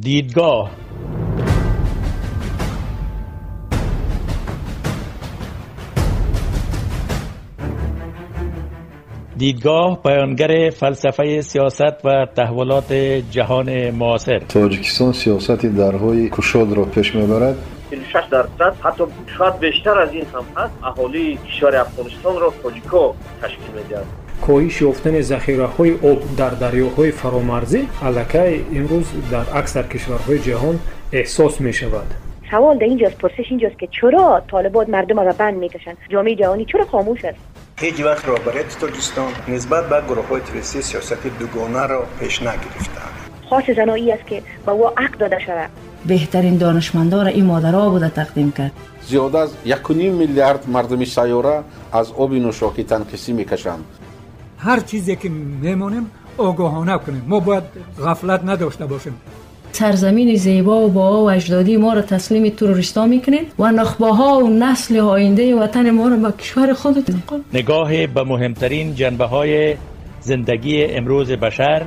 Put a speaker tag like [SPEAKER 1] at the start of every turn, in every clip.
[SPEAKER 1] دیدگاه. دیدگاه بیانگر فلسفه سیاست و تحولات جهان معاصر.
[SPEAKER 2] تاجیکستان سیاست درهای کشاد را پیش میبرد.
[SPEAKER 3] 46% حتی شاید بیشتر از این هم هست اهالی کشور افغانستان را تاجیکا تشکیل می‌دهند.
[SPEAKER 4] коҳиш ёфтани захираҳои об дар дарёҳои фаромарзӣ аллакай имрӯз дар аксар кишварҳои ҷаҳон эҳсос мешавад.
[SPEAKER 5] سوال در اینجاست، پرسش اینجاست که چرا طالبان مردم را بند میکشند؟ جامعه جهانی چرا خاموش است؟
[SPEAKER 6] ҳеҷ вақт роҳбарияти Тоҷикистон нисбат ба гурӯҳҳои террористӣ сиёсати дугонаро пеш нагирифтаанд.
[SPEAKER 5] خاص زنایی است که به او حق داده شود.
[SPEAKER 7] беҳтарин донишмандонро ин модаро буда тақдим кард.
[SPEAKER 8] Зиёда аз 1,5 миллиард мардуми сайёра аз оби нӯшокӣ танқисӣ мекашанд.
[SPEAKER 9] Ҳар чизе ки мемонем огоҳона кунем, мо бояд ғафлат надошта бошем.
[SPEAKER 7] Сарзамини зебо ва бо аҷдодии моро таслими террористҳо мекунед ва нахбаҳо ва насли ояндаи ватани моро ба кишвари худатон.
[SPEAKER 1] نگاه به مهمترین جنبه‌های زندگی امروز بشر،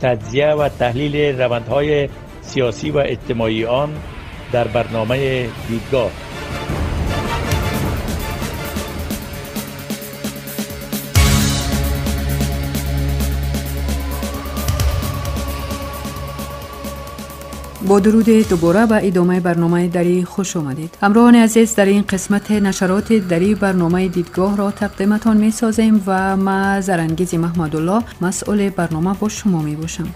[SPEAKER 1] تجزیه و تحلیل روندهای سیاسی و اجتماعی آن در برنامه دیدگاه.
[SPEAKER 10] با درود دوباره به ادامه برنامه دری خوش آمدید. همراهان عزیز، در این قسمت نشرات دری برنامه دیدگاه را تقدیمتان می سازیم و ما زرنگیز محمدالله مسئول برنامه با شما می باشم.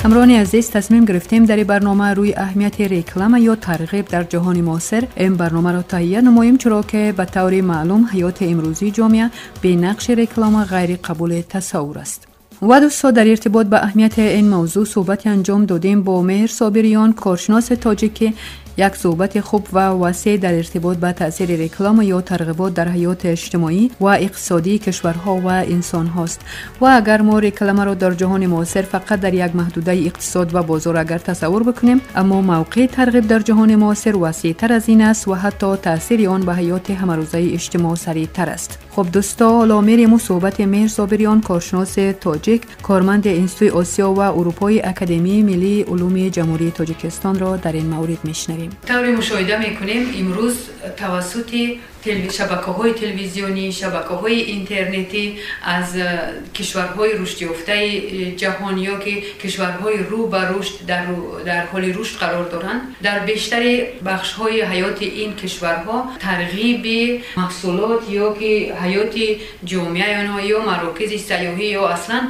[SPEAKER 10] همراهان عزیز، تصمیم گرفتیم در برنامه روی اهمیت реклама یا ترغیب در جهان معاصر این برنامه را تهیه نماییم، چرا که به طور معلوم حیات امروزی جامعه به نقش реклама غیر قبول تصور است. و دوستا، در ارتباط به اهمیت این موضوع صحبت انجام دادیم با مهر صابریان، کارشناس تاجیک. یک صحبت خوب و وسیع در ارتباط به تاثیر реклама یا ترغیبات در حیات اجتماعی و اقتصادی کشورها و انسان هاست. و اگر ما реклама را در جهان معاصر فقط در یک محدوده اقتصاد و بازار اگر تصور بکنیم، اما موقع ترغیب در جهان معاصر وسیع تر از این است و حتی تاثیر آن به حیات همروزه اجتماع سریع تر است. خب دوستا، حالا میریم صحبت مهر صابریان، کارشناس تاجیک، کارمند انستیتوی آسیا و اروپای اکادمی ملی علوم جمهوری تاجیکستان را در این مورد میشنویم.
[SPEAKER 11] тавре мушоҳида мекунем, имрӯз тавассути шабакаҳои телевизионӣ, шабакаҳои интернетӣ аз кишварҳои рушдёфтаи ҷаҳон ё ки кишварҳои рӯ ба рушд дар ҳоли рушд қарор доранд, дар бештари бахшҳои ҳаёти ин кишварҳо тарғиби маҳсулот ё ки ҳаёти ҷомеаи онҳо ё марокизи сайёҳӣ ё аслан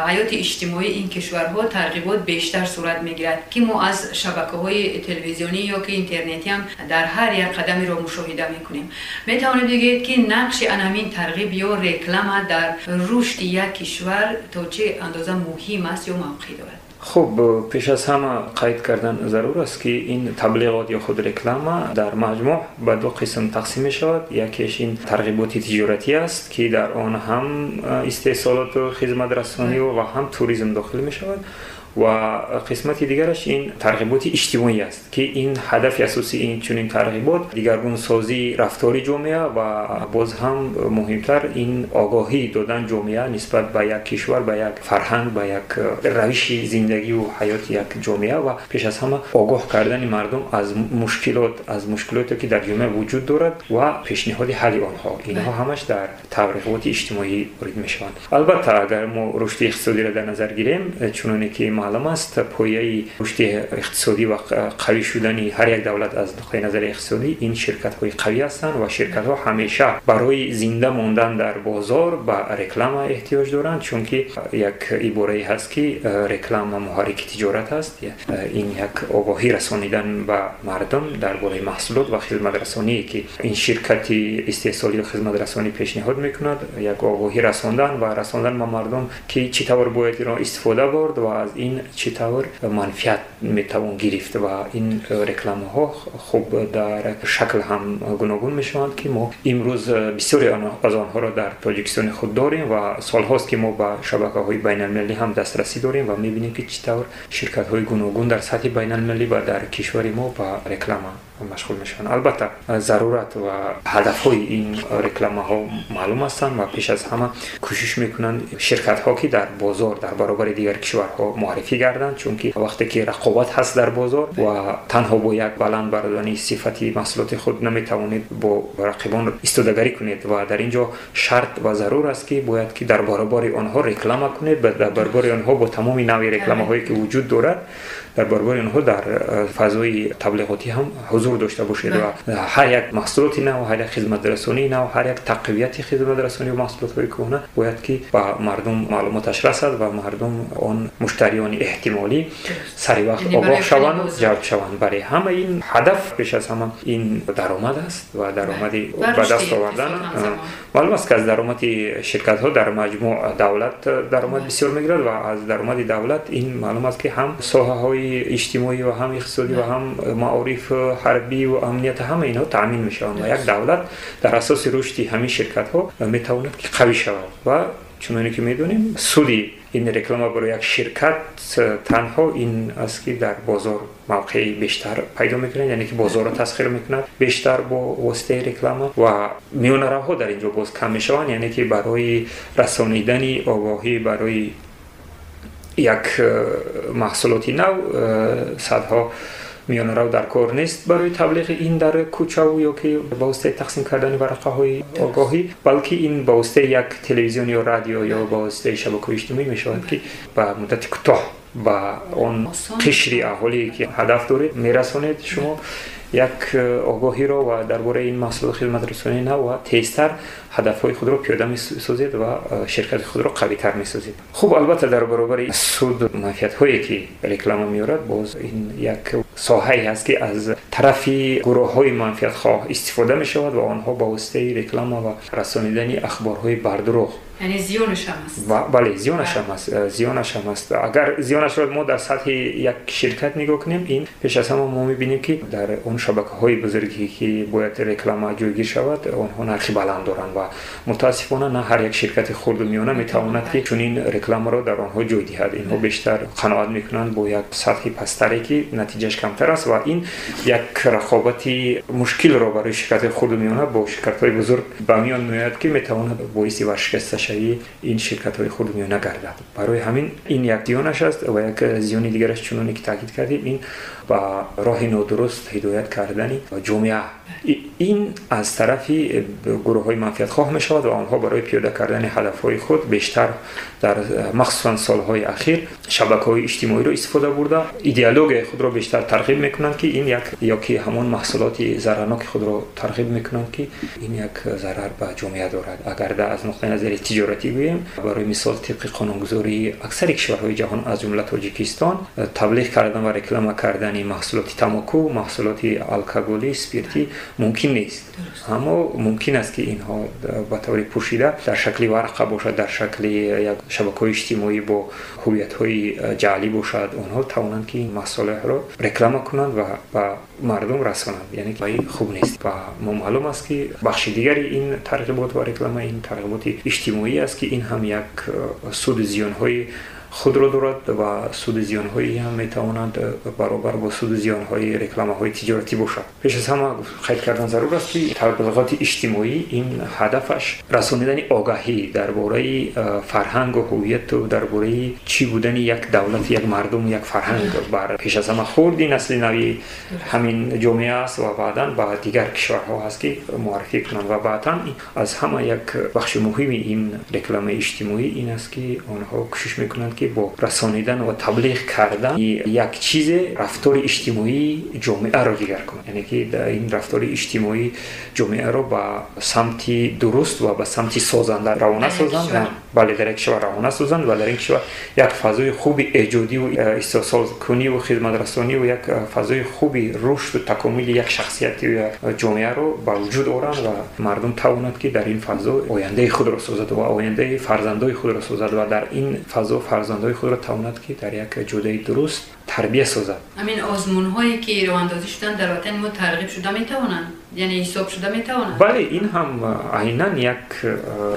[SPEAKER 11] ҳаёти иҷтимоии ин кишварҳо тарғибот бештар сурат мегирад, ки мо аз шабакаҳои телевизионӣ ё ки интернетӣ ҳам дар ҳар як қадамеро мушоҳида мекунем. Метавонед бигӯед, ки нақши ана ҳамин тарғиб ё реклама дар рушди як кишвар то чӣ андоза муҳим аст ё мавқеъ дорад?
[SPEAKER 12] Хуб, пеш аз ҳама қайд кардан зарур аст, ки ин таблиғот ё худ реклама дар маҷмӯъ ба ду қисм тақсим мешавад. Якеш ин тарғиботи тиҷоратӣ аст, ки дар он ҳам истеҳсолоту хизматрасонӣ ва ҳам туризм дохил мешавад, ва қисмати дигараш ин тарғиботи иҷтимоӣ аст, ки ин ҳадафи асосии ин чунин тарғибот дигаргунсозии рафтори ҷомеа ва боз ҳам муҳимтар ин огоҳӣ додан ҷомеа нисбат ба як кишвар, ба як фарҳанг, ба як равиши зиндагиву ҳаёти як ҷомеа ва пеш аз ҳама огоҳ кардани мардум аз мушкилот, аз мушкилоте ки дар ҷомеа вуҷуд дорад ва пешниҳоди ҳалли онҳо. Инҳо ҳамаш дар тарғиботи иҷтимоӣ ворид мешаванд. Албатта, агар мо рушди иқтисодиро дар назар гирем, чуноне ки маълум аст, пояи рушди иқтисодӣ ва қавӣ шудани ҳар як давлат аз нуқтаи назари иқтисодӣ ин ширкатҳои қавӣ ҳастанд ва ширкатҳо ҳамеша барои зинда мондан дар бозор ба реклама эҳтиёҷ доранд, чунки як иборае ҳаст, ки реклама муҳаррики тиҷорат аст. Ин як огоҳӣ расонидан ба мардум дар бораи маҳсулот ва хизматрасоние, ки ин ширкати истеҳсолӣ ва хизматрасонӣ пешниҳод мекунад, як огоҳӣ расондан ва расондан ба мардум, ки чӣ тавр бояд инро истифода бурд ва аз ин чӣ тавр манфиат метавон гирифт. Ва ин рекламаҳо хуб дар шакл ҳам гуногун мешаванд, ки мо имрӯз бисёре аз онҳоро дар Тоҷикистони худ дорем ва солҳост, ки мо ба шабакаҳои байналмилалӣ ҳам дастрасӣ дорем ва мебинем, ки чӣ тавр ширкатҳои гуногун дар сатҳи байналмилалӣ ва дар кишвари мо ба реклама машғул мешаванд. Албатта, зарурат ва ҳадафҳои ин рекламаҳо маълум ҳастанд ва пеш аз ҳама кӯшиш мекунанд ширкатҳо, ки дар бозор дар баробари дигар кишварҳо муаррифӣ гарданд, чунки вақте ки рақобат ҳаст дар бозор ва танҳо бо як баланд бардани сифати маҳсулоти худ наметавонед бо рақибон истодагарӣ кунед ва дар ин ҷо шарт ва зарур аст, ки бояд ки дар баробари онҳо реклама кунед ва дар баробари онҳо бо тамоми навъи рекламаҳое ки вуҷуд дорад, дар баробари онҳо дар фазои таблиғотӣ ҳам ҳузур дошта бошед ва ҳар як маҳсулоти нав, ҳар як хизматрасонии нав, ҳар як тақвияти хизматрасонӣ ва маҳсулотҳои кӯҳна бояд ки ба мардум маълумоташ расад ва мардум, он муштариёни эҳтимолӣ, сари вақт огоҳ шаванд, ҷалб шаванд. Бале, ҳама ин ҳадаф пеш аз ҳама ин даромад аст ва даромади ба даст овардан. Маълум аст, ки аз даромади ширкатҳо дар маҷмӯъ давлат даромад бисёр мегирад ва аз даромади давлат ин маълум аст, ки ҳам соҳаҳои иҷтимоӣ ва ҳам иқтисодӣ ва ҳам маориф, ҳарбӣ ва амният, ҳама инҳо таъмин мешаванд ва як давлат дар асоси рушди ҳамин ширкатҳо метавонад ки қавӣ шавад. Ва чуноне ки медонем, суди ин реклама барои як ширкат танҳо ин аст, ки дар бозор мавқеи бештар пайдо мекунад, яъне ки бозорро тасхир мекунад бештар бо воситаи реклама ва миёнаравҳо дар ин ҷо боз кам мешаванд, яъне ки барои расонидани огоҳӣ барои як маҳсулоти нав садҳо миёнарав дар кор нест барои таблиғи ин дар кӯчаву ё ки ба воситаи тақсим кардани варақаҳои огоҳӣ, балки ин ба воситаи як телевизион ё радио ё ба воситаи шабакаҳои иҷтимоӣ мешавад, ки ба муддати кӯтоҳ ба он қишри аҳолие ки ҳадаф доред мерасонед шумо як огоҳиро ва дар бораи ин маҳсулот, хизматрасонии нав ва тезтар ҳадафҳои худро пиёда месозед ва ширкати худро қавитар месозед. Хуб, албатта, дар баробари суд, манфиатҳое ки реклама меорад, боз ин як соҳае ҳаст, ки аз тарафи гурӯҳҳои манфиатхоҳ истифода мешавад ва онҳо ба воситаи реклама ва расонидани ахборҳои бардурӯғ.
[SPEAKER 11] Яъне зиёнаш ҳам аст.
[SPEAKER 12] Бале, зиёнаш ҳам аст, зиёнаш ҳам аст. Агар зиёнашро мо дар сатҳи як ширкат нигоҳ кунем, ин пеш аз ҳама мо мебинем, ки дар он шабакаҳои бузурге ки бояд реклама ҷойгир шавад, онҳо нархи баланд доранд ва мутаассифона на ҳар як ширкати хурду миёна метавонад ки чунин рекламаро дар онҳо ҷой диҳад. Инҳо бештар қаноат мекунанд бо як сатҳи пасттаре, ки натиҷааш камтар аст, ва ин як рақобати мушкилро барои ширкатҳои хурду миёна бо ширкатҳои бузург ба миён меояд, ки метавонад боиси варшикасташавии ин ширкатҳои хурду миёна гардад. Барои ҳамин ин як зиёнаш аст ва як зиёни дигараш, чуноне ки таъкид кардем, ин ба роҳи нодуруст ҳидоят кардани ҷомеа, ин аз тарафи гурӯҳҳои манфиатхоҳ мешавад ва онҳо барои пиёда кардани ҳадафҳои худ бештар дар махсусан солҳои ахир шабакаҳои иҷтимоиро истифода бурда, идеологияи худро бештар тарғиб мекунанд, ки ин як ё ки ҳамон маҳсулоти зарарноки худро тарғиб мекунанд, ки ин як зарар ба ҷомеа дорад. Агар аз нуқтаи назари тиҷоратӣ гӯем, барои мисол, тибқи қонунгузории аксари кишварҳои ҷаҳон, аз ҷумла Тоҷикистон, таблиғ кардан ва реклама кардани маҳсулоти тамоку, маҳсулоти алкоголӣ, спиртӣ мумкин нест. Аммо мумкин аст, ки инҳо ба таври пӯшида дар шакли варақа бошад, дар шакли як шабакаҳои иҷтимоӣ бо ҳувиятҳои ҷаълӣ бошад, онҳо тавонанд ки ин маҳсулотро реклама кунанд ва ба мардум расонанд, яъне ки ин хуб нест. Ва мо маълум аст, ки бахши дигари ин тарғибот ва реклама ин тарғиботи иҷтимоӣ аст, ки ин ҳам як суду зиёнҳои худро дорад ва суду зиёнҳои ҳам метавонанд баробар бо суду зиёнҳои рекламаҳои тиҷоратӣ бошад. Пеш аз ҳама қайд кардан зарур аст, ки таблиғоти иҷтимоӣ ин ҳадафаш расонидани огаҳӣ дар бораи фарҳангу ҳувияту дар бораи чӣ будани як давлат, як мардум, як фарҳанг бар пеш аз ҳама хурди насли нави ҳамин ҷомеа аст ва баъдан ба дигар кишварҳо ҳаст, ки муаррифӣ кунанд. Ва баъдан аз ҳама як бахши муҳими ин рекламаи иҷтимоӣ ин аст, ки онҳо кӯшиш мекунанд, ки бо расонидан ва таблиғ кардан як чизе рафтори иҷтимоии ҷомеаро дигар кунад, яъне ки ин рафтори иҷтимоии ҷомеаро ба самти дуруст ва ба самти созанда равона созанд. Бале, дар як кишвар равона созанд ва дар ин кишвар як фазои хуби эҷодиву истеҳсолкуниву хизматрасониву як фазои хуби рушду такомили як шахсияту як ҷомеаро ба вуҷуд оранд ва мардум тавонад, ки дар ин фазо ояндаи худро созад ва ояндаи фарзандои худро созад ва дар ин фазо фарзандои худро тавонад, ки дар як ҷодаи дуруст тарбия созад.
[SPEAKER 11] Ҳамин озмунҳое ки роҳандозӣ шуданд дар ватани мо тарғиб шуда метавонанд, яъне ҳисоб шуда метавонанд?
[SPEAKER 12] Бале, ин ҳам айнан як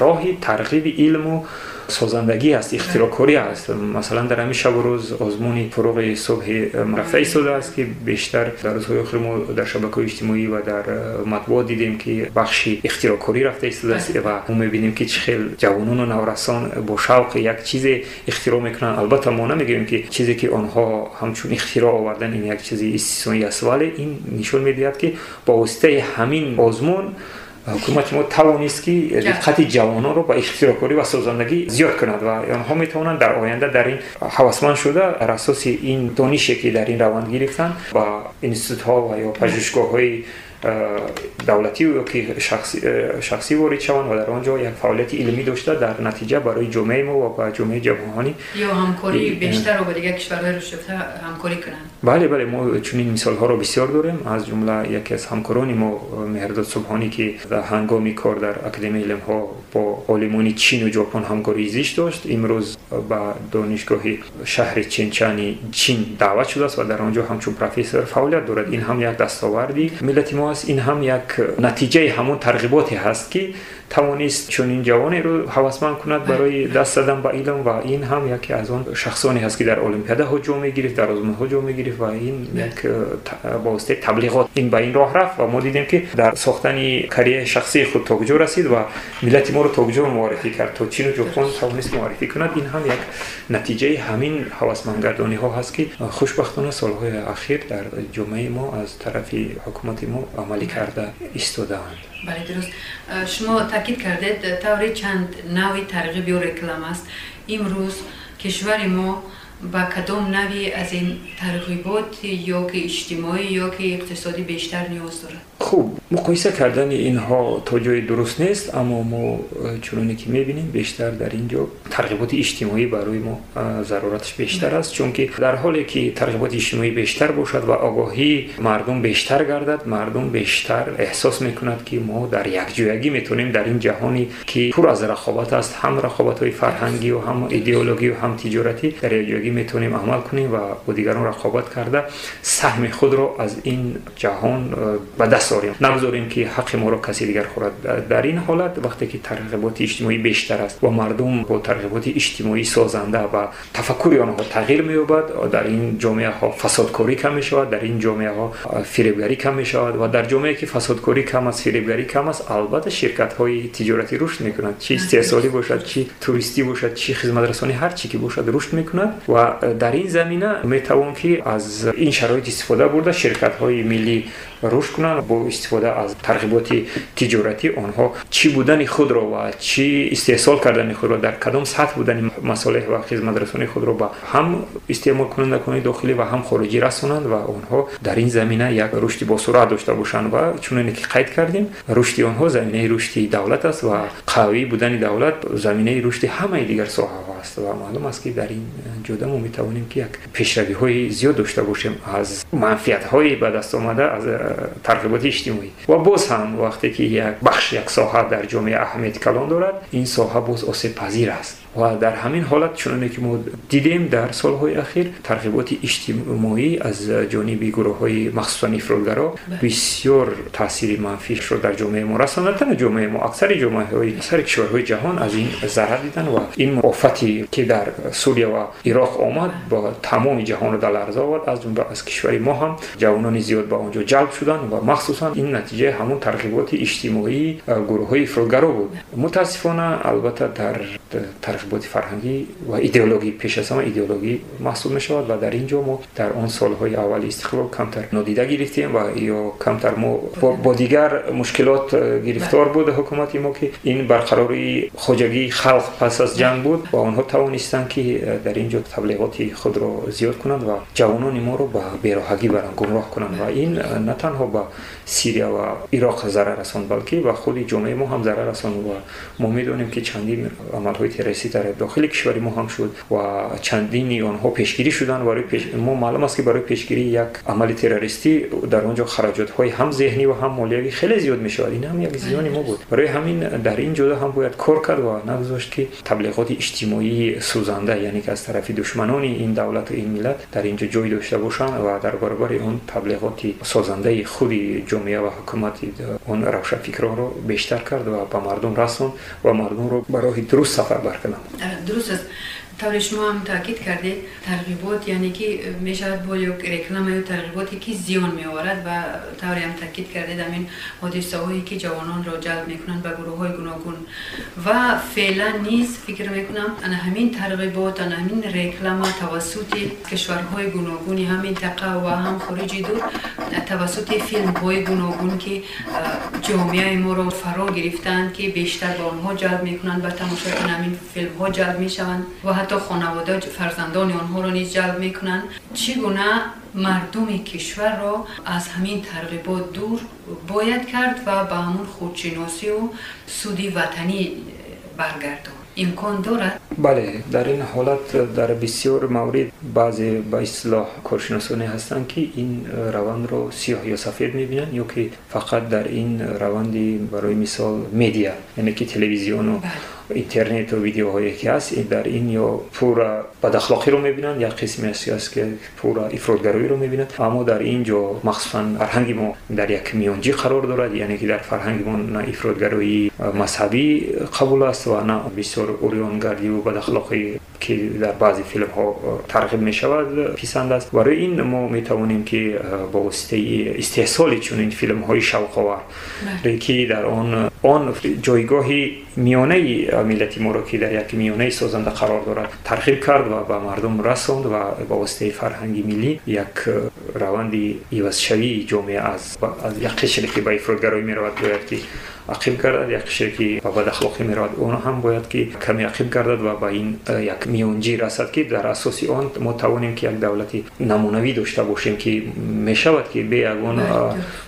[SPEAKER 12] роҳи тарғиби илму созандагӣ аст, ихтироъкорӣ аст. Масалан, дар ҳамин шабу рӯз озмуни фуруғи субҳи рафта истодааст, ки бештар дар рӯзҳои охир мо дар шабакаҳои иҷтимоӣ ва дар матбуот дидем, ки бахши ихтироъкорӣ рафта истодааст ва мо мебинем, ки чӣ хел ҷавонону наврасон бо шавқ як чизе ихтироъ мекунанд. Албатта, мо намегӯем, ки чизе ки онҳо ҳамчун ихтироъ овардан, ин як чизи истисноӣ аст, вале ин нишон медиҳад, ки бо воситаи ҳамин озмун ҳукумати мо тавонист, ки диққати ҷавононро ба ихтироъкорӣ ва созандагӣ зиёд кунад ва онҳо метавонанд дар оянда дар ин ҳавасманд шуда, дар асоси ин донише, ки дар ин раванд гирифтанд, ба институтҳо ва ё пажӯҳишгоҳҳои давлатӣ ё ки шахсӣ ворид шаванд ва дар он ҷо як фаъолияти илмӣ дошта, дар натиҷа барои ҷомеаи мо ва ба ҷомеаи ҷаҳонӣ
[SPEAKER 11] ё ҳамкорӣ бештарро бо дигар кишварҳои рушдёфта ҳамкорӣ кунанд.
[SPEAKER 12] Бале, мо чунин мисолҳоро бисёр дорем. Аз ҷумла яке аз ҳамкорони мо, Меҳрдод Субҳонӣ, ки дар ҳангоми кор дар Академияи илмҳо бо олимони Чину Ҷопон ҳамкории зич дошт, имрӯз ба донишгоҳи шаҳри Ченчани Чин даъват шудааст ва дар он ҷо ҳамчун профессор фаъолият дорад. Ин ҳам як дастоварди миллати мо аст, ин ҳам як натиҷаи ҳамон тарғиботе ҳаст, ки тавонист чунин ҷавонеро ҳавасманд кунад барои даст задан ба илм. Ва ин ҳам яке аз он шахсоне ҳаст, ки дар олимпиадаҳо ҷо мегирифт, дар озмунҳо ҷо мегирифт ва ин як ба воситаи таблиғот ин ба ин роҳ рафт ва мо дидем, ки дар сохтани карьераи шахсии худ то куҷо расид ва миллати моро то куҷо муаррифӣ кард, то Чину Ҷопон тавонист муаррифӣ кунад. Ин ҳам як натиҷаи ҳамин ҳавасмандгардониҳо ҳаст, ки хушбахтона солҳои ахир дар ҷомеаи мо аз тарафи ҳукумати мо амалӣ карда истодаанд.
[SPEAKER 11] Бале, дуруст. Шумо таъкид кардед, тавре чанд навъи тарғиб ё реклама аст. Имрӯз кишвари мо ба кадом навъи аз ин тарғибот, ё ки иҷтимоӣ, ё ки иқтисодӣ, бештар ниёз дорад?
[SPEAKER 12] Хуб, муқоиса кардани инҳо то ҷое дуруст нест, аммо мо чуноне ки мебинем, бештар дар ин ҷо тарғиботи иҷтимоӣ барои мо зарураташ бештар аст, чунки дар ҳоле ки тарғиботи иҷтимоӣ бештар бошад ва огоҳии мардум бештар гардад, мардум бештар эҳсос мекунад, ки мо дар якҷоягӣ метавонем дар ин ҷаҳоне, ки пур аз рақобат аст, ҳам рақобатҳои фарҳангию, ҳам идеологию, ҳам тиҷоратӣ, дар якҷоягӣ метавонем амал кунем ва бо дигарон рақобат карда, саҳми худро аз ин ҷаҳон ба даст орем, нагузорем, ки ҳаққи моро каси дигар хӯрад. Дар ин ҳолат, вақте ки тарғиботи иҷтимоӣ бештар аст ва мардум бо тарғиботи иҷтимоӣ созанда ва тафаккури онҳо тағйир меёбад, дар ин ҷомеаҳо фасодкорӣ кам мешавад, дар ин ҷомеаҳо фиребгарӣ кам мешавад. Ва дар ҷомеае ки фасодкорӣ кам аст, фиребгарӣ кам аст, албатта, ширкатҳои тиҷоратӣ рушд мекунанд, чӣ истеҳсолӣ бошад, чӣ туристӣ бошад, чӣ хизматрасонӣ, ҳар чӣ ки бошад, рушд мекунад. Ва дар ин замина метавон, ки аз ин шароит истифода бурда, ширкатҳои миллӣ рушд кунанд. Бо истифода аз тарғиботи тиҷоратӣ онҳо чӣ будани худро ва чӣ истеҳсол кардани худро, дар кадом сатҳ будани масолеҳ ва хизматрасонии худро ба ҳам истеъмолкунандагони дохилӣ ва ҳам хориҷӣ расонанд ва онҳо дар ин замина як рушди босуръат дошта бошанд. Ва чуноне ки қайд кардем, рушди онҳо заминаи рушди давлат аст ва қавӣ будани давлат заминаи рушди ҳамаи дигар соҳаҳо аст. Ва маълум аст, ки дар ин ҷода мо метавонем, ки як пешравиҳои зиёд дошта бошем аз манфиатҳои ба даст омада аз тарғиботи иҷтимоӣ. Ва боз ҳам, вақте ки як бахш, як соҳа дар ҷомеа аҳамияти калон дорад, ин соҳа боз осебпазир аст. Ва дар ҳамин ҳолат, чуноне ки мо дидем дар солҳои ахир, тарғиботи иҷтимоӣ аз ҷониби гурӯҳҳои махсусан ифротгаро бисёр таъсири манфиашро дар ҷомеаи мо расонд. На танҳо ҷомеаи мо, аксари ҷомеаҳои, аксари кишварҳои ҷаҳон аз ин зарар диданд. Ва ин офате ки дар Сурия ва Ироқ омад, ба тамоми ҷаҳонро дар ларза овард, аз ҷумла аз кишвари мо ҳам ҷавонони зиёд ба он ҷо ҷалб шуданд ва махсусан ин натиҷаи ҳамон тарғиботи иҷтимоии гурӯҳҳои ифротгаро буд, мутаассифона. Албатта, дар тарғиботи фарҳангӣ ва идеологӣ, пеш аз ҳама идеологӣ маҳсуб мешавад ва дар ин ҷо мо дар он солҳои аввали истиқлол камтар нодида гирифтем ва ё камтар мо бо дигар мушкилот гирифтор буд ҳукумати мо, ки ин барқарории хоҷагии халқ пас аз ҷанг буд. Ва онҳо тавонистанд, ки дар ин ҷо таблиғоти худро зиёд кунанд ва ҷавонони моро ба бероҳагӣ баранд, гумроҳ кунанд. Ва ин на танҳо ба Сирия ва Ироқ зарар расонд, балки ба худи ҷомеаи мо ҳам зарар расонд. Ва мо медонем, ки чандин амалҳои террористӣ дар дохили кишвари мо ҳам шуд ва чандини онҳо пешгирӣ шуданд. Барои мо маълум аст, ки барои пешгирии як амали террористӣ дар он ҷо хароҷотҳои ҳам зеҳнӣ ва ҳам молиявӣ хеле зиёд мешавад. Ин ҳам як зиёни мо буд. Барои ҳамин дар ин ҷода ҳам бояд кор кард ва нагузошт, ки таблиғоти иҷтимоии сӯзанда, яъне ки аз тарафи душманони ин давлату ин миллат, дар ин ҷо ҷой дошта бошанд ва дар баробари он таблиғоти созандаи худи ҷомеа ва ҳукумати он равшанфикронро бештар кард ва ба мардум расонд ва мардумро ба роҳи дуруст сафарбар кунанд. намуд.
[SPEAKER 11] Дуруст аст. Тавре шумо ҳам таъкид кардед, тарғибот, яъне ки мешавад бо ё реклама ё тарғиботе ки зиён меоварад, ва тавре ҳам таъкид кардед, ҳамин ҳодисаҳое ки ҷавононро ҷалб мекунанд ба гурӯҳҳои гуногун. Ва феълан низ фикр мекунам, ана ҳамин тарғибот, ана ҳамин реклама тавассути кишварҳои гуногуни ҳам минтақа ва ҳам хориҷи дур, тавассути филмҳои гуногун ки ҷомеаи моро фаро гирифтаанд, ки бештар ба онҳо ҷалб мекунанд, ба тамошои ҳамин филмҳо ҷалб мешаванд ва ҳатто хонавода, фарзандони онҳоро низ ҷалб мекунанд. Чӣ гуна мардуми кишварро аз ҳамин тарғибот дур бояд кард ва ба ҳамун худшиносию суди ватанӣ баргардонд? Имкон дорад?
[SPEAKER 12] Бале, дар ин ҳолат дар бисёр маврид баъзе ба истилоҳ коршиносоне ҳастанд, ки ин равандро сиёҳ ё сафед мебинанд, ё ки фақат дар ин раванди, барои мисол, медиа, яъне ки телевизиону интернету видеоҳое ки ҳаст, дар ин ё пурра бадахлоқиро мебинанд, як қисме аст ки пурра ифротгароиро мебинанд. Аммо дар ин ҷо махсусан фарҳанги мо дар як миёнҷӣ қарор дорад, яъне ки дар фарҳанги мо на ифротгароии мазҳабӣ қабул аст ва на бисёр урёнгардиву бадахлоқӣ, ки дар баъзе филмҳо тарғиб мешавад, писанд аст. Барои ин мо метавонем ки бо воситаи истеҳсоли чунин филмҳои шавқовар, ки дар он ҷойгоҳи миёнаи миллати моро, ки дар як миёнаи созанда қарор дорад, тарғиб кард ва ба мардум расонд ва ба воситаи фарҳанги миллӣ як раванди ивазшавии ҷомеа аз як қишре ки ба ифротгароӣ меравад, бояд ки ақиб гардад, як қишре ки ба бадахлоқӣ меравад, он ҳам бояд ки каме ақиб гардад ва ба ин як миёнҷӣ расад, ки дар асоси он мо тавонем ки як давлати намунавӣ дошта бошем, ки мешавад ки бе ягон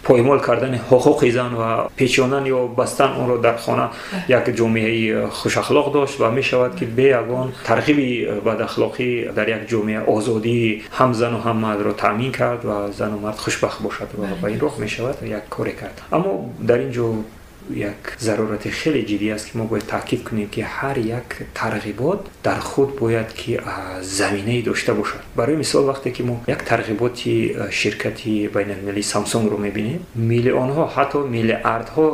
[SPEAKER 12] поймол кардани ҳуқуқи зан ва печондан ё бастан онро дар хона як ҷомеаи хушахлоқ дошт, ва мешавад ки бе ягон тарғиби бадахлоқӣ дар як ҷомеа озодии ҳам зану ҳам мардро таъмин кард ва зану мард хушбахт бошад, ва ба ин роҳ мешавад як коре кард. Аммо дар ин ҷо як зарурати хеле ҷиддӣ аст, ки мо бояд таъкид кунем, ки ҳар як тарғибот дар худ бояд ки заминае дошта бошад. Барои мисол, вақте ки мо як тарғиботи ширкати байналмилалии Самсунгро мебинем, миллионҳо, ҳатто миллиардҳо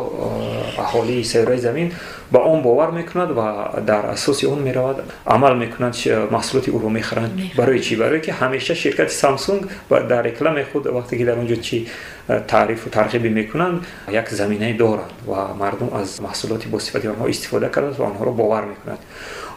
[SPEAKER 12] аҳолии сайёраи замин ба он бовар мекунад ва дар асоси он меравад, амал мекунад, маҳсулоти ӯро мехаранд. Барои чӣ? Барое ки ҳамеша ширкати Самсунг дар рекламаи худ, вақте ки дар он ҷо чӣ таърифу тарғибе мекунанд, як заминае доранд ва мардум аз маҳсулоти бо сифати онҳо истифода карданд ва онҳоро бовар мекунанд.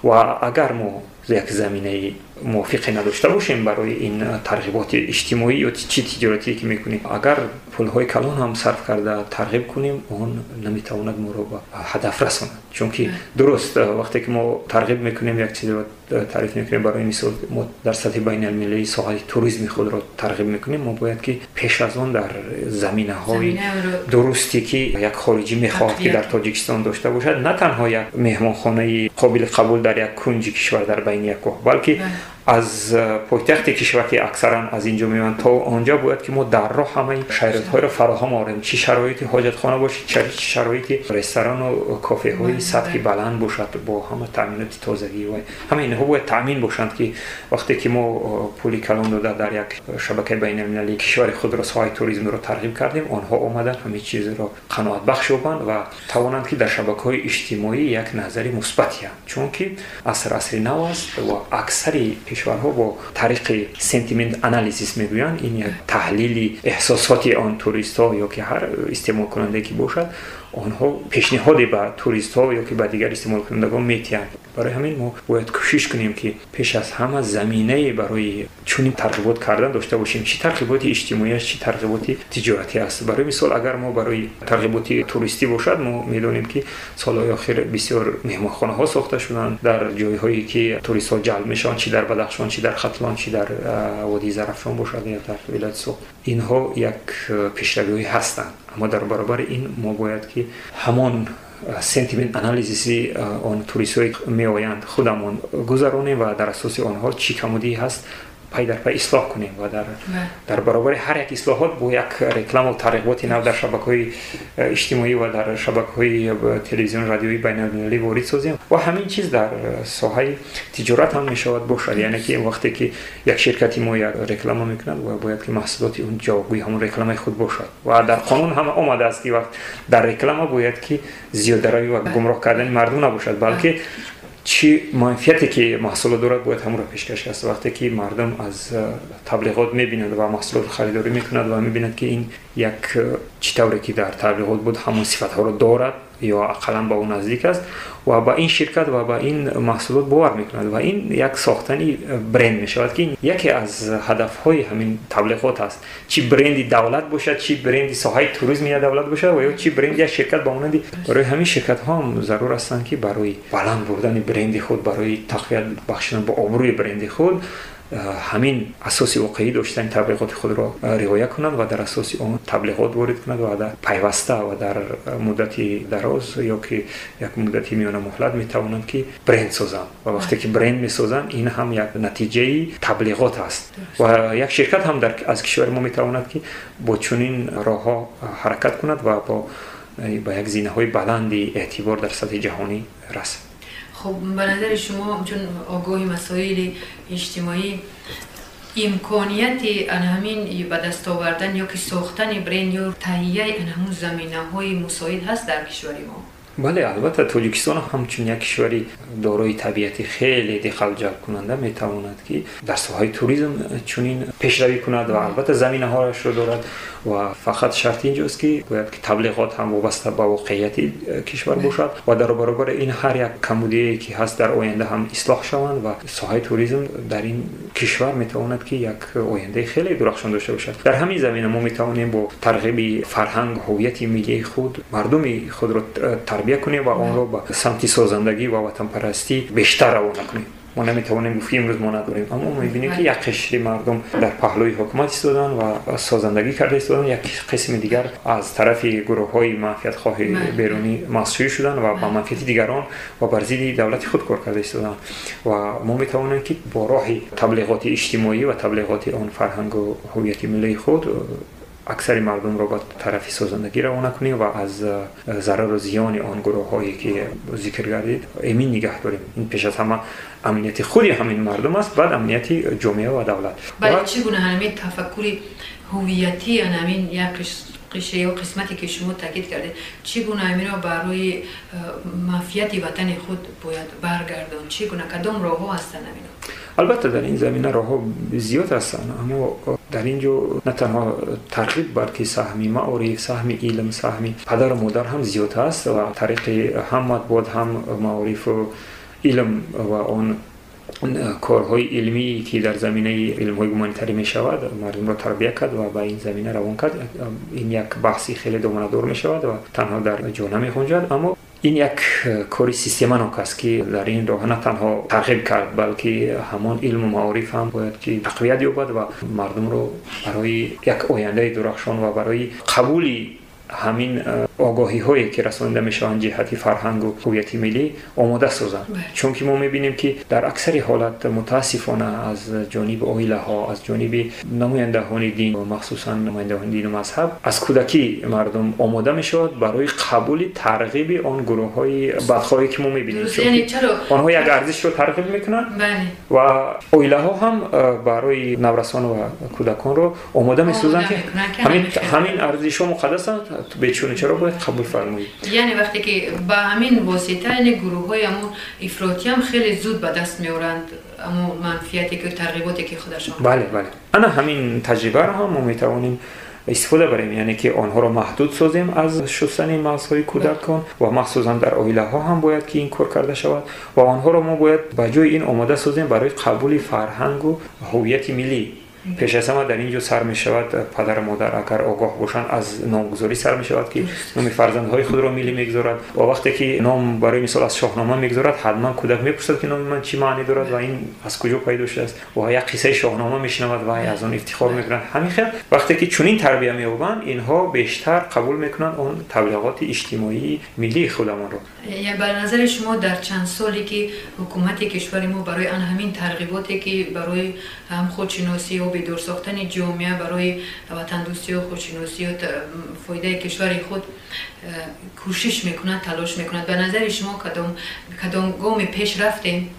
[SPEAKER 12] Ва агар мо як заминаи мувофиқе надошта бошем барои ин тарғиботи иҷтимоӣ ё чӣ тиҷоратие ки мекунем, агар пулҳои калон ҳам сарф карда тарғиб кунем, он наметавонад моро ба ҳадаф расонад. Чунки дуруст, вақте ки мо тарғиб мекунем, як чизро таъриф мекунем, барои мисол мо дар сатҳи байналмилалии соҳаи туризми худро тарғиб мекунем, мо бояд ки пеш аз он дар заминаҳои дурусте ки як хориҷӣ мехоҳад ки дар Тоҷикистон дошта бошад, на танҳо як меҳмонхонаи қобили қабул дар як кунҷи кишвар дар байни як кӯҳ, балки аз пойтахти кишвар, ки аксаран аз инҷо меоянд, то онҷо бояд ки мо дар роҳ ҳамаи шароитҳоро фароҳам орем, чӣ шароити ҳоҷатхона бошад, чӣ шароити ресторану кофеҳои сатҳи баланд бошад бо ҳама таъминоти тозагӣ, ва ҳама инҳо бояд таъмин бошанд, ки вақте ки мо пули калон дода дар як шабакаи байналмилалии кишвари худро соҳаи туризмро тарғиб кардем, онҳо омадан ҳамаи чизро қаноатбахш ёбанд ва тавонанд ки дар шабакаҳои иҷтимоӣ як назари мусбат диҳанд. Чунки аср асри нав аст ва аксари кишварҳо бо тариқи sentiment analysis мегӯянд, ин як таҳлили эҳсосоти он туристҳо ё ки ҳар истеъмолкунандае ки бошад, онҳо пешниҳоде ба туристҳо ё ки ба дигар истеъмолкунандагон метиҳанд. Барои ҳамин мо бояд кӯшиш кунем, ки пеш аз ҳама заминае барои чунин тарғибот кардан дошта бошем, чӣ тарғиботи иҷтимоӣ аст, чӣ тарғиботи тиҷоратӣ аст. Барои мисол, агар мо барои тарғиботи туристӣ бошад, мо медонем, ки солҳои охир бисёр меҳмонхонаҳо сохта шуданд дар ҷойҳое ки туристҳо ҷалб мешаванд, чӣ дар Бадахшон, чӣ дар Хатлон, чӣ дар водии Зарафшон бошад ё дар вилояти Суғд. Инҳо як пешравиҳое ҳастанд, аммо дар баробари ин мо бояд ки ҳамон sentiment analysis и он туристҳое меоянд худамон гузаронем ва дар асоси онҳо чӣ камудӣ ҳаст пай дар пай ислоҳ кунем ва дар баробари ҳар як ислоҳот бо як рекламу тарғиботи нав дар шабакаҳои иҷтимоӣ ва дар шабакаҳои телевизион, радиои байналмилалӣ ворид созем. Ва ҳамин чиз дар соҳаи тиҷорат ҳам мешавад бошад, яъне ки вақте ки як ширкати мо як реклама мекунад, ва бояд ки маҳсулоти он ҷавобгӯи ҳамон рекламаи худ бошад. Ва дар қонун ҳам омадааст, ки вақт дар реклама бояд ки зиёдаравӣ ва гумроҳ кардани мардум набошад, балки Чӣ манфиате ки маҳсулот дорад, бояд ҳамонро пешкаш аст. Вақте ки мардум аз таблиғот мебинад ва маҳсулотро харидорӣ мекунад ва мебинад, ки ин як чӣ тавре ки дар таблиғот буд, ҳамон сифатҳоро дорад ё ақаллан ба ӯ наздик аст, ва ба ин ширкат ва ба ин маҳсулот бовар мекунад, ва ин як сохтани бренд мешавад, ки яке аз ҳадафҳои ҳамин таблиғот аст. Чӣ бренди давлат бошад, чӣ бренди соҳаи туризми як давлат бошад ва ё чӣ бренди як ширкат ба монанди. Барои ҳамин ширкатҳо ҳам зарур ҳастанд, ки барои баланд бурдани бренди худ, барои тақвият бахшидан ба обрӯи бренди худ, ҳамин асоси воқеӣ доштани таблиғоти худро риоя кунанд ва дар асоси он таблиғот ворид кунанд ва дар пайваста ва дар муддати дароз ё ки як муддати миёнамуҳлат метавонанд, ки бренд созанд. Ва вақте ки бренд месозанд, ин ҳам як натиҷаи таблиғот аст. Ва як ширкат ҳам аз кишвари мо метавонад, ки бо чунин роҳҳо ҳаракат кунад ва ба як зинаҳои баланди эътибор дар сатҳи ҷаҳонӣ расад.
[SPEAKER 11] Хуб, ба назари шумо, чун огоҳи масоили иҷтимоӣ, имконияти ҳамин ба даст овардан ё ки сохтани бренд ё таҳияи ҳамун заминаҳои мусоид ҳаст дар кишвари мо?
[SPEAKER 12] Бале, албатта, Тоҷикистон ҳамчун як кишвари дорои табиати хеле диққатҷалбкунанда метавонад, ки дар соҳаи туризм чунин пешравӣ кунад ва албатта заминаҳояшро дорад. Ва фақат шарти инҷост, ки бояд ки таблиғот ҳам вобаста ба воқеияти кишвар бошад ва дар баробари ин ҳар як камбудие ки ҳаст, дар оянда ҳам ислоҳ шаванд, ва соҳаи туризм дар ин кишвар метавонад, ки як ояндаи хеле дурахшон дошта бошад. Дар ҳамин замина мо метавонем бо тарғиби фарҳанг, ҳувияти миллии худ мардуми худро тарбия кунем ва онро ба самти созандагӣ ва ватанпарастӣ бештар равона кунем. Мо наметавонем гуфт, ки имрӯз мо надорем, аммо мебинем, ки як қишри мардум дар паҳлӯи ҳукумат истоданд ва созандагӣ карда истоданд, як қисми дигар аз тарафи гурӯҳҳои манфиатхоҳи берунӣ масъул шуданд ва ба манфиати дигарон ва бар зидди давлати худ кор карда истоданд. Ва мо метавонем, ки бо роҳи таблиғоти иҷтимоӣ ва таблиғоти он фарҳангу ҳувияти миллии худ аксари мардумро ба тарафи созандагӣ равона кунем ва аз зарару зиёни он гурӯҳҳое ки зикр гардид эмин нигаҳ дорем. Ин пеш аз ҳама амнияти худи ҳамин мардум аст, баъд амнияти ҷомеа ва давлат.
[SPEAKER 11] Бале, чӣ гуна ҳамин тафаккури ҳувиятӣ, ҳамин як қишре ё қисмате ки шумо таъкид кардед, чӣ гуна ҳаминро барои манфиати ватани худ бояд баргардон? Чӣ гуна, кадом роҳҳо ҳастанд ҳамино?
[SPEAKER 12] Албатта, дар ин замина роҳҳо зиёд ҳастанд, аммо дар ин ҷо на танҳо тарғиб, балки саҳми маориф, саҳми илм, саҳми падару модар ҳам зиёд аст. Ва тариқи ҳам матбуот, ҳам маорифу илм ва он корҳои илмие ки дар заминаи илмҳои гуманитарӣ мешавад, мардумро тарбия кард ва ба ин замина равон кард. Ин як баҳси хеле доманадор мешавад ва танҳо дар ҷо намехунҷад, аммо ин як кори системанок аст, ки дар ин роҳ на танҳо тарғиб кард, балки ҳамон илму маориф ҳам бояд ки тақвият ёбад ва мардумро барои як ояндаи дурахшон ва барои қабули ҳамин огоҳиҳое ки расонида мешаванд ҷиҳати фарҳангу ҳувияти миллӣ омода созанд. Чунки мо мебинем, ки дар аксари ҳолат, мутаассифона, аз ҷониби оилаҳо, аз ҷониби намояндаҳони дин, махсусан намояндаҳони дину мазҳаб, аз кӯдакӣ мардум омода мешавад барои қабули тарғиби он гурӯҳҳои бадхоҳе ки мо мебинем. Онҳо як арзишро тарғиб мекунанд ва оилаҳо ҳам барои наврасон ва кӯдаконро омода месозанд, ки ҳамин арзишҳо муқаддасанд, бечуну чаро бояд қабул фармоед.
[SPEAKER 11] Яъне вақте ки ба ҳамин восита, яъне гурӯҳҳои ҳамун ифротӣ ҳам хеле зуд ба даст меоранд ҳамун манфиате ки тарғиботе ки худашон.
[SPEAKER 12] Бале, ана ҳамин таҷрибаро ҳам мо метавонем истифода барем, яъне ки онҳоро маҳдуд созем аз шустани мағзҳои кӯдакон, ва махсусан дар оилаҳо ҳам бояд ки ин кор карда шавад, ва онҳоро мо бояд ба ҷои ин омода созем барои қабули фарҳангу ҳувияти миллӣ. Пеш аз ҳама дар ин ҷо сар мешавад падару модар, агар огоҳ бошанд, аз номгузорӣ сар мешавад, ки номи фарзандҳои худро миллӣ мегузорад. Ва вақте ки ном, барои мисол, аз Шоҳнома мегузорад, ҳатман кӯдак мепурсад, ки номи ман чӣ маъне дорад ва ин аз куҷо пайдо шудааст, ва як қиссаи Шоҳнома мешунавад ва аз он ифтихор мекунад. Ҳамин хел, вақте ки чунин тарбия меёбанд, инҳо бештар қабул мекунанд он таблиғоти иҷтимоии миллии худамонро.
[SPEAKER 11] Ба назари шумо, дар чанд соле ки ҳукумати кишвари мо барои ан ҳамин тарғиботе ки барои ҳам худшиносӣ ё бедор сохтани ҷомеа барои ватандӯстию худшиносию фоидаи кишвари худ кӯшиш мекунад, талош мекунад, ба назари шумо, кадом гоми пеш рафтем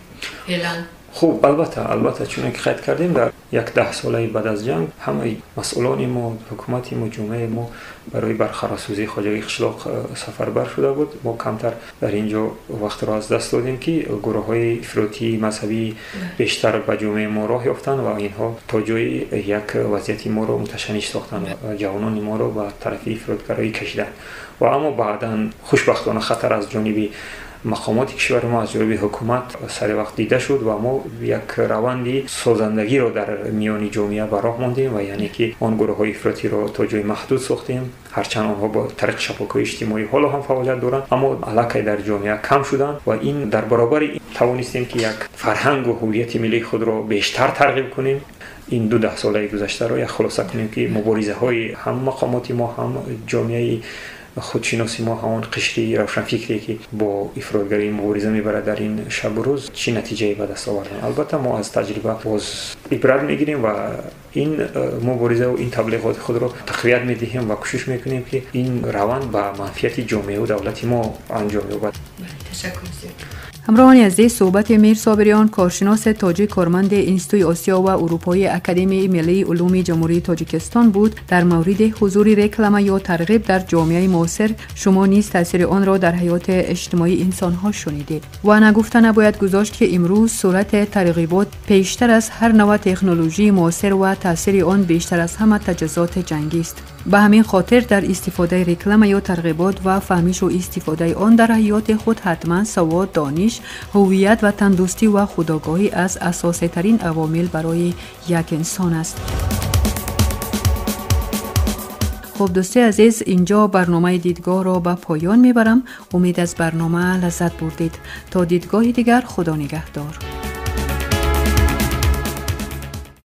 [SPEAKER 11] феълан?
[SPEAKER 12] Хуб, албатта, чуне ки қайд кардем, дар як даҳсолаи баъд аз ҷанг ҳамаи масъулони мо, ҳукумати мо, ҷомеаи мо барои барқарорсозии хоҷагии қишлоқ сафарбар шуда буд. Мо камтар дар ин ҷо вақтро аз даст додем, ки гурӯҳҳои ифротии мазҳабӣ бештар ба ҷомеаи мо роҳ ёфтанд ва инҳо то ҷои як вазъияти моро муташанниш сохтанд ва ҷавонони моро ба тарафи ифротгароӣ кашиданд. Ва аммо баъдан хушбахтона хатар аз ҷониби мақомоти кишвари мо, аз ҷониби ҳукумат сари вақт дида шуд ва мо як раванди созандагиро дар миёни ҷомеа ба роҳ мондем ва яъне ки он гурӯҳҳои ифротиро то ҷои маҳдуд сохтем. Ҳарчанд онҳо бо тариқи шабакаҳои иҷтимоӣ ҳоло ҳам фаъолият доранд, аммо аллакай дар ҷомеа кам шуданд ва ин дар баробари тавонистем ки як фарҳангу ҳуввияти миллии худро бештар тарғиб кунем. Ин ду даҳсолаи гузаштаро як хулоса кунем, ки муборизаҳои ҳам мақомоти мо, ҳам ҷомеаи худшиноси мо, ҳамон қишри равшанфикре ки бо ифротгарӣ мубориза мебарад дар ин шабу рӯз, чӣ натиҷае ба даст оварданд. Албатта, мо аз таҷриба боз ибрат мегирем ва ин муборизаву ин таблиғоти худро тақвият медиҳем ва кӯшиш мекунем, ки ин раванд ба манфиати ҷомеаву давлати мо анҷом ёбад.
[SPEAKER 11] Ташаккур зиёд.
[SPEAKER 10] Ҳамроҳони азиз, суҳбати Мир Собириён, коршиноси тоҷик, корманди Институти Осиё ва Урупои Академияи миллии улуми Ҷумҳурии Тоҷикистон буд дар мавриди ҳузури реклама ё тарғиб дар ҷомеаи муосир. Шумо низ таъсири онро дар ҳаёти иҷтимоии инсонҳо шунидед. Ва нагуфта набояд гузошт, ки имрӯз суръати тарғибот пештар аз ҳар навъ технологияи муосир ва таъсири он бештар аз ҳама таҷҳизоти ҷангист. Ба ҳамин хотир дар истифодаи реклама ё тарғибот ва фаҳмишу истифодаи он дар ҳаёти худ ҳатман савод, дониш, ҳуввият, ватандӯстӣ ва худогоҳӣ аз асоситарин авомил барои як инсон аст. Хуб, дӯсти азиз, инҷо барномаи дидгоҳро ба поён мебарам. Умед, аз барнома лаззат бурдед. То дидгоҳи дигар, Худо нигаҳдор.